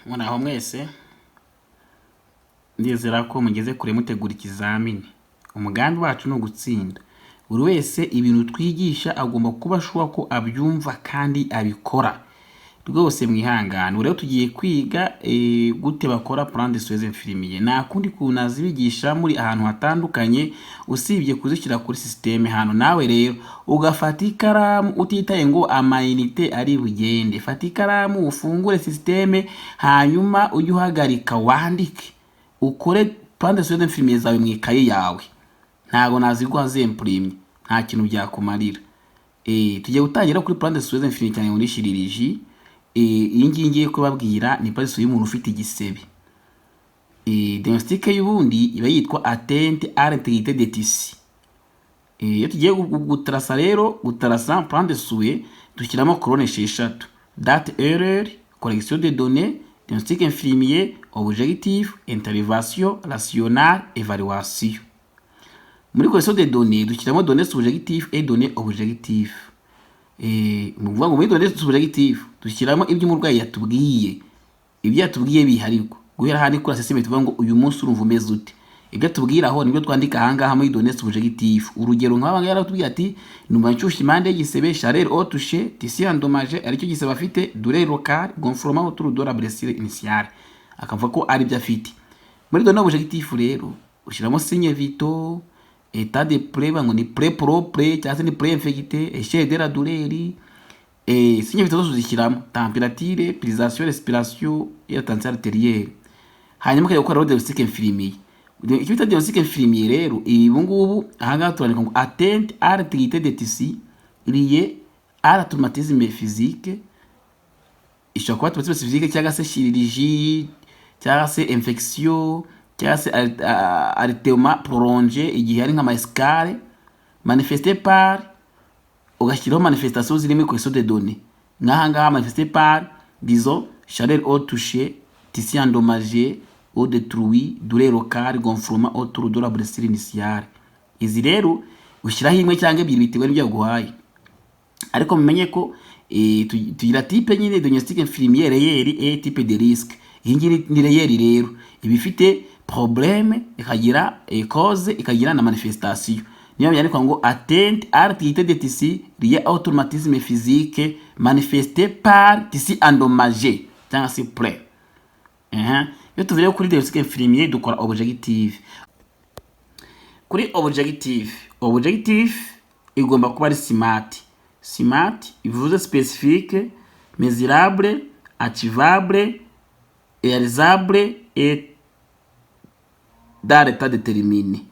Muraho mwese, ndizera ko mugeze kure mutegura ikizamini. Umugambi wacu ni ugutsinda. Buri wese ibintu twigisha agomba kuba ashoboka ko abyumva kandi abikora. Rwose mwihangane. Ubu rero tugiye kwiga gute bakora plan de soins infirmiers. Nta kundi kuntu nazibigisha muri ahantu hatandukanye usibye kuzishyira kuri système hano. Nawe rero ugafata ikaramu utitaye ngo amayinite ari bugende. Fata ikaramu ufungure système, hanyuma ujye uhagarika wandike. Ukore plan de soins infirmiers zawe mu ikayi yawe. Ntago naziguha zemprimye, nta kintu byakumarira. Tugiye gutangira kuri plan de soins infirmiers cyane muri chirurgie. Iyi ngiyi ngiye kubabwira ni plan de soins y'umuntu ufite igisebe. Diagnostic y'ubundi iba yitwa atteinte à l'intégrité des tissus. Iyo tugiye gutarasa rero, gutarasa plan de soins, dushyiramo colonne esheshatu: date, erreur, collection de données, diagnostic infirmier, objectif, intervention, rationale, évaluation. Muri collection de données dushyiramo données subjectif et données objectif. Ni ukuvuga ngo muri données subjectif dushyiramo ibyo umurwayi yatubwiye, ibyo yatubwiye biharirwa guhera hano kuri assessment. Tuvuga ngo uyu munsi urumva umeze ute? Ibyo atubwira aho nibyo twandika ahangaha muri données subjectif. Urugero, nk'aba yaratubwiye ati: "Numva nshyushye impande y'igisebe, chaleur au toucher, tissu endommagé", aricyo gisebe afite, "douleur locale, gonflement autour de la blessure initiale", akavuga ko ari byo afite. Muri données objectif rero ushyiramo signes vitaux, état de plaie, ngo ni plaie propre cyangwa se ni plaie infectée, échelle de la douleur. Signes vitaux zose uzishyiramo: température, pulsation, respiration et tension artérielle. Hanyuma ukajya gukora diagnostic infirmier. Icyo bita diagnostic infirmier rero, ubu ngubu ahangaha turandika ngo atteinte à l'intégrité des tissus liée à la traumatisme physique. Ishobora kuba traumatisme physique cyangwa se chirurgie cyangwa se infection cyangwa se alitema prolongé, igihe ari nk'ama escarres, manifesté par, ugashyiraho manifestation zirimo collection de données. Nk'aha ngaha, manifesté par, disons, chaleur au toucher, tissu endommagé ou détruit, douleur locale, gonflement autour de la blessure initiale. Izi rero ushyiraho imwe cyangwa ebyiri bitewe n'ibyo yaguhaye. Ariko mumenye ko tugira type nyine diagnostic infirmier réel et type de risque. Iyi ngiyi ni réel rero, iba ifite problème, ikagira cause, ikagira na manifestation. Niyo byandikwa ngo atteinte à l'intégrité des tissus liée au traumatisme physique manifesté par tissu endommagé cyangwa se plaie. Iyo tuvuye kuri diagnostic infirmier, dukora objectif. Kuri objectif, objectif igomba kuba ari SMART. SMART bivuze spécifique, mesurable, achievable, réalisable et dans le temps déterminé.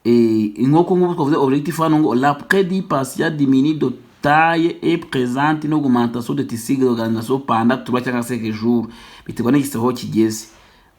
Nk'uko nk'ubu twavuze objectif hano ngo la plaie du patient diminue de taille et présente une augmentation de tissu de granulation pendant 3 cyangwa 5 jours, biterwa n'igisebe aho kigeze.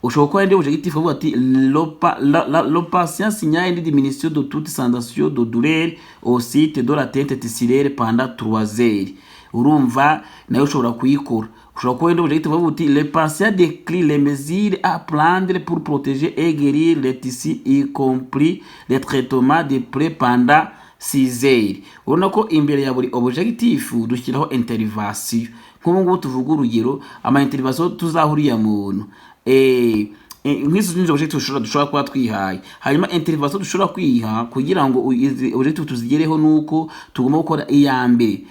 Ushobora gukora indi objectif uvuga ati le patient signale une diminution de toute sensation de douleur au site de l'atteinte tissulaire pendant 3 heures. Urumva nayo ushobora kuyikora. Ushobora kuba indi objectif uvuga uti le patient décrit les mesures à prendre pour protéger et guérir les tissus, y compris le traitement des plaies, pendant 6 heures. Urabona ko imbere ya buri objectif dushyiraho intervention. Nk'ubu ngubu tuvuga urugero, ama intervention tuzaha uriya muntu, nk'izo nizo objectif dushobora kuba twihaye. Hanyuma intervention dushobora kwiha kugira ngo izi objectif tuzigereho, nuko tugomba gukora iya mbere,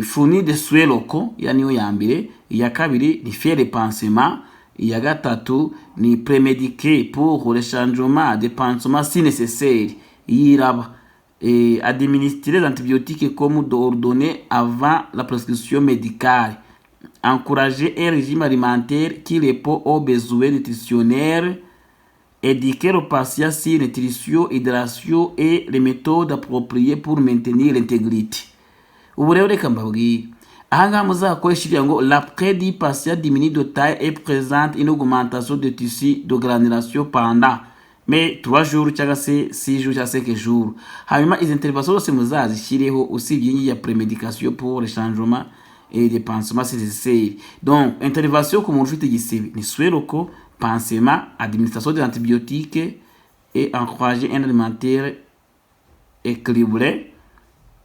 fournir des soins locaux, ya niyo ya mbere. Iya kabiri ni faire pansement. Iya gatatu ni prémédiquer pour le changement de pansement si nécessaire, yiraba administrer les antibiotiques comme ordonné avant la prescription médicale, encourager un régime alimentaire qui répond aux besoins nutritionnels, éduquer le patient sur nutrition, hydratation et les méthodes appropriées pour maintenir l'intégrité. Ubu rero reka mbabwire, ahangaha muzakoresha iriya ngo la plaie du patient diminue de taille et présente une augmentation de tissu de granulation pendant mais 3 jours cyangwa se 6 jours cyangwa 5 jours. Hanyuma izi intervention zose muzazishyireho, usibye iyi ya prémédication pour le changement et des pansements si nécessaire. Donc intervention ku muntu ufite igisebe ni soins locaux, pansement, administration des antibiotiques et encourager un alimentaire équilibré,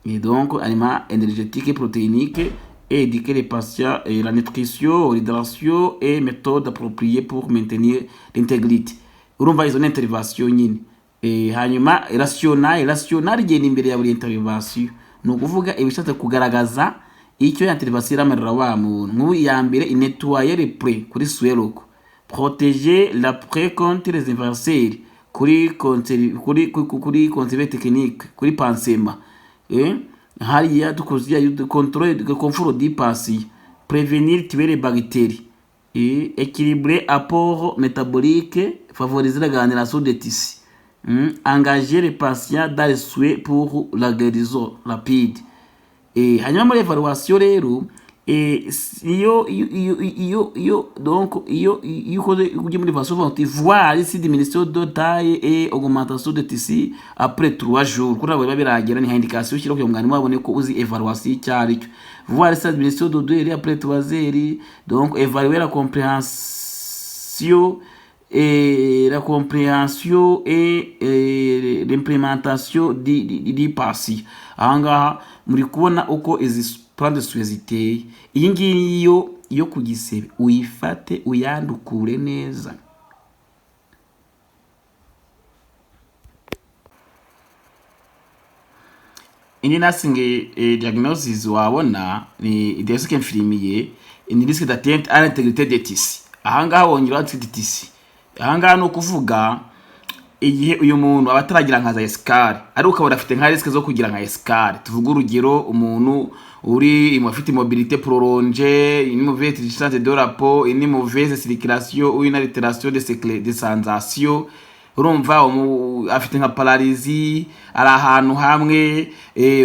et donc aliment énergétique et protéinique. Et éduquer les patients et la nutrition, l'hydratation et méthode appropriée pour maintenir l'intégrité. Urumva izo ni intervention nyine. Hanyuma rationnel igenda imbere ya buri intervention, ni ukuvuga ibishatse kugaragaza icyo ya intervention iramarira wa muntu. Nk'ubu iya mbere, nettoyer les plaies kuri soins locaux, protéger la plaie contre les envahisseurs kuri conserver technique, kuri pansement, hariya dukoze ya contrôle de confort du patient, prévenir tuer les bactéries et équilibrer apport métabolique, favoriser la régénération des tissus, engager les patients dans les soins pour la guérison rapide. Hanyuma muri évaluation rero, iyo donc iyo ukoze, ujye muri évaluation, uvuga uti voir si diminution de taille et augmentation de tissu après 3 jours, kuko ntabwo biba biragera, ni nka indication ushyiraho kugira ngo mwarimu abone ko uzi évaluation icyo ari cyo. Voir si diminution de douleur après 3 heures, donc évaluer la compréhension et l'implémentation du patient. Ahangaha muri kubona uko izi plan de soins ziteye. Iyi ngiyi yo ku gisebe, uyifate uyandukure neza. Indi nursing diagnosis wabona ni diagnostic infirmier, ni risque d'atteinte à l'intégrité des tissus. Ahangaha wongera des tissus. Ahangaha ni ukuvuga igihe uyu muntu aba ataragira nka za escarres, ariko ukabona afite nka risque zo kugira nka escarres. Tuvuge urugero, umuntu uri afite immobilité prolongée, une mauvaise turgescence de la peau, une mauvaise circulation ou une altération de sensation. Urumva afite nka paralysie, ari ahantu hamwe.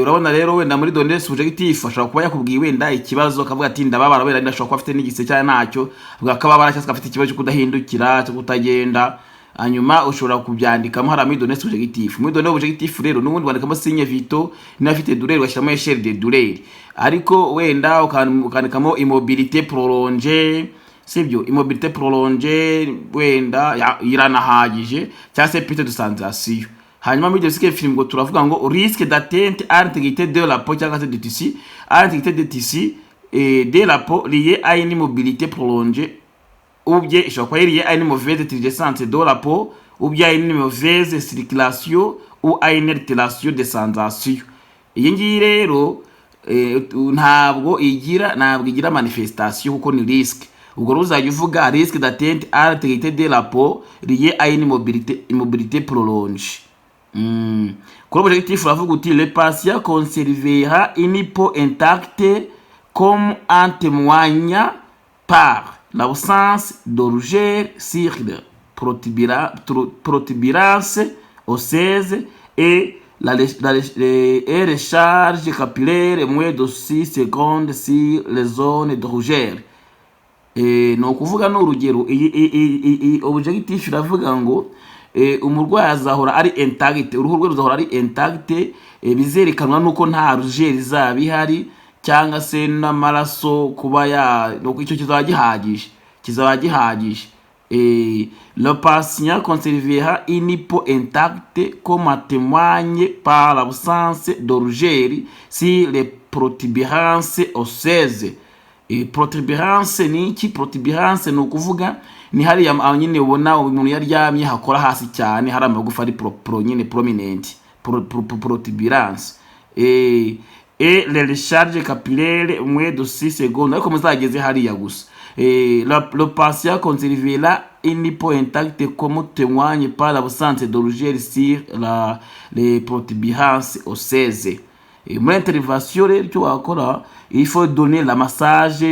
Urabona rero, wenda muri données subjectif ashobora kuba yakubwiye wenda ikibazo, akavuga ati ndababara, wenda ashobora kuba afite n'igise cyangwa ntacyo, avuga ko ababara cyangwa se afite ikibazo cyo kudahindukira, cyo kutagenda. Hanyuma ushobora kubyandikamo hariya muri données subjectif. Muri données objectif rero n'ubundi wandikamo signes vitaux, niba afite douleur ugashyiramo échelle de douleur, ariko wenda ukandikamo immobilité prolongée, sibyo? Immobilité prolongée wenda iranahagije, cyangwa se perte de sensation. Hanyuma muri diagnostic infirmier ngo turavuga ngo risque d'atteinte à l'intégrité de la peau cyangwa se de tissu, à l'intégrité de tissu et de la peau liée à une immobilité prolongée, ou bien ishobora kuba liée à une mauvaise turgescence de la peau, ou bien à une mauvaise circulation ou à une altération de sensation. Iyi ngiyi rero ntabwo igira manifestation kuko ni risque. Ubwo rero uzajya uvuga risque d'atteinte à l'intégrité de la peau liée à une immobilité prolongée. Kuri objectif uravuga uti le patient conservera une peau intacte comme en témoigne par l'absence de rougeur sur les protubérances osseuses et recharge capillaire moins de 6 secondes sur les zones de rougeur. Ni ukuvuga, ni urugero, iyi objectif iravuga ngo umurwayi azahora ari intact, uruhu rwe ruzahora ari intact, bizerekanwa nuko nta rougeur izaba ihari cyangwa se n'amaraso kuba ya, nuko icyo kizaba gihagije. Le patient conservera une peau intacte comme en témoigne par l'absence de rougeur sur les protubérances osseuses. Protubérance ni iki? Protubérance ni ukuvuga ni hariya aho nyine ubona umuntu yaryamye hakora hasi cyane, hari amagufa ari pro nyine prominent, protubérance et les recharges capillaires moins de 6 secondes, ariko muzageze hariya gusa. Le patient conservera une peau intacte comme témoigne par l'absence de rougeur sur les protubérances osseuses. Muri intervention rero icyo wakora, il faut donner la massage,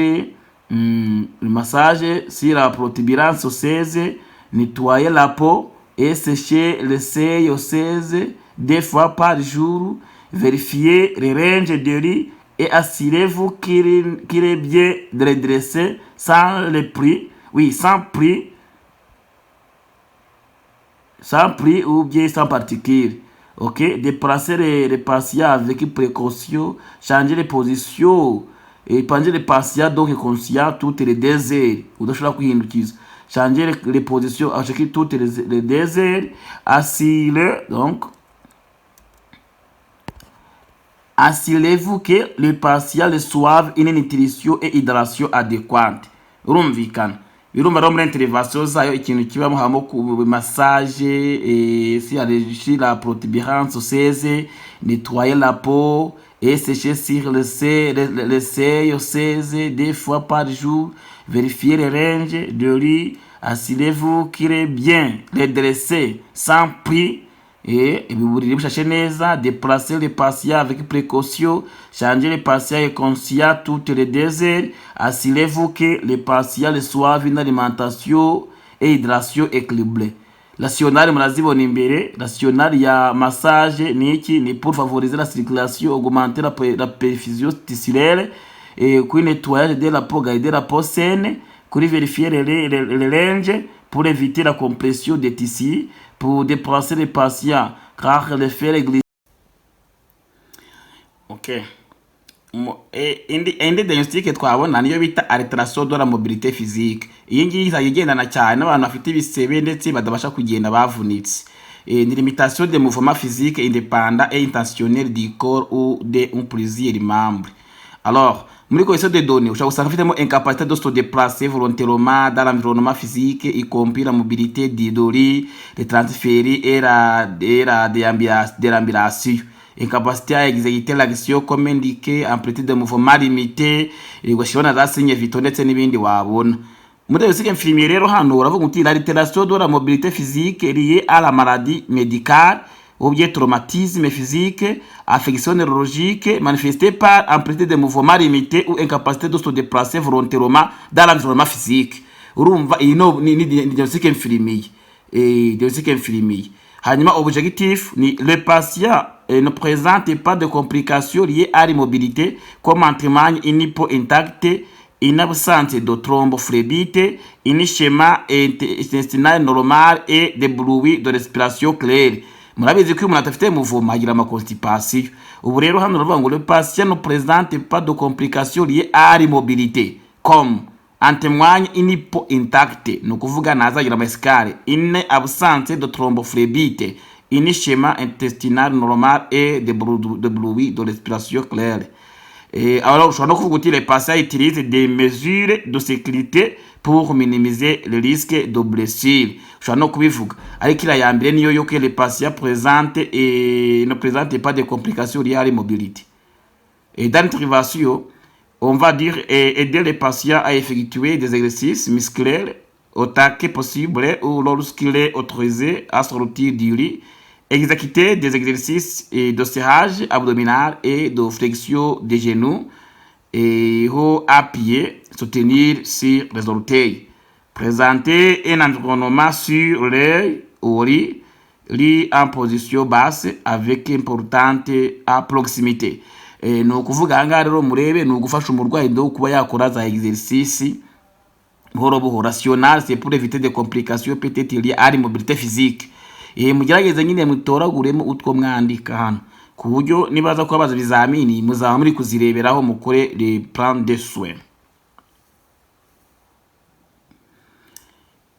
le massage sur la protubérance osseuse, nettoyer la peau et sécher les seils osseuses deux fois par jour, vérifier les linges de lit et assurez-vous qu'il est bien redressé sans les plis, oui, sans plis, sans plis ou bien sans particules. Ok, déplacer les patients avec précaution, changer les positions, et changer les patients donc conscient toutes les 2 heures. Udashobora kwihindukiza. Changer les positions à chaque toutes les 2 heures, assurer donc Assurez-vous que le patient reçoive une nutrition et hydratation adéquate. Urumvikana, birumva rero muri intervention zayo ikintu kibamo habamo ku massage si la protubérance osseuse, nettoyer la peau et sécher sur le seuil osseuse deux fois par jour, vérifier les linges de lit, assurez-vous qu'il est bien redressé sans plis et uburiri bushashe neza, déplacer le patient avec précaution, changer le patient inconscient toutes les 2 heures, assurez-vous que le patient reçoive une alimentation et hydratation équilibrée. Rationale murazibona imbere. Rationale ya massage ni iki? Ni pour favoriser la circulation, augmenter la perfusion tissulaire, et kuri nettoyage de la peau, garder la peau saine, kuri vérifier les linges pour éviter la compression des tissus, pour déplacer les patients car les faire glisser. Okay. Indi diagnostic twabona niyo bita altération de la mobilité physique. Iyi ngiyi izajya igendana cyane n'abantu bafite ibisebe ndetse badabasha kugenda, bavunitse. Ni limitation de mouvement physique indépendant et intentionnel du corps ou de un plusieurs membres. Alors, muri collection de données, ushobora gusanga afitemo incapacité de se déplacer volontairement dans l'environnement physique, y compris la mobilité du lit, le transfert et la déambulation, incapacité à exécuter l'action comme indiqué, amplitude de mouvement limité, ugashyiraho na za signe vitaux ndetse n'ibindi wabona. Muri diagnostic infirmier rero hano uravuga uti l'altération de la mobilité physique liée à la maladie médicale ou bien traumatisme physique, affection neurologique manifestée par amplitude de mouvement limité ou incapacité de se déplacer volontairement dans l'environnement physique. Urumva iyi no ni diagnostic infirmier, diagnostic infirmier. Hanyuma objectif ni le patient ne présente pas de complications liées à l'immobilité, comme en témoigne une peau intacte, une absence de thrombophlébite, un schéma intestinal normal et des bruits de respiration clairs. Murabizi ko iyo umuntu adafite mouvement agira ama constipation. Ubu rero hano uravuga ngo le patient ne présente pas de complications liées à l'immobilité, comme en témoigne une peau intacte, ni ukuvuga ntazagira ama escarres, une absence de thrombophlébite, une schéma intestinal normal et de bruit de respiration claire. Et alors, ushobora no kuvuga uti les patients utilisent des mesures de sécurité pour minimiser le risque de blessure. Ushobora no kubivuga, ariko iriya ya mbere niyo yo que les patients présentent et ne présentent pas de complications liées à l'immobilité. Et dans l'intervention, on va dire aider les patients à effectuer des exercices musculaires autant que possible ou lorsqu'il est autorisé à sortir du lit, exécuter des exercices de serrage abdominal et de flexion des genoux et haut à pied, soutenir sur les orteils. Présenter un environnement sûr l'œil au lit, lit en position basse avec importante à proximité. Ni ukuvuga aha ngaha rero murebe, ni ugufasha umurwayi ndo kuba yakora za exercice buhoro buhoro. Rationale, c'est pour éviter des complications peut-être liées à l'immobilité physique. Mugerageze nyine mutoraguremo utwo mwandika hano, ku buryo nibaza kubabaza ibizamini muzaba muri kuzireberaho, mukore les plans de soins.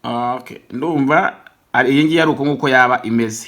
Okay, ndumva iyi ngiyi ari uko nguko yaba imeze.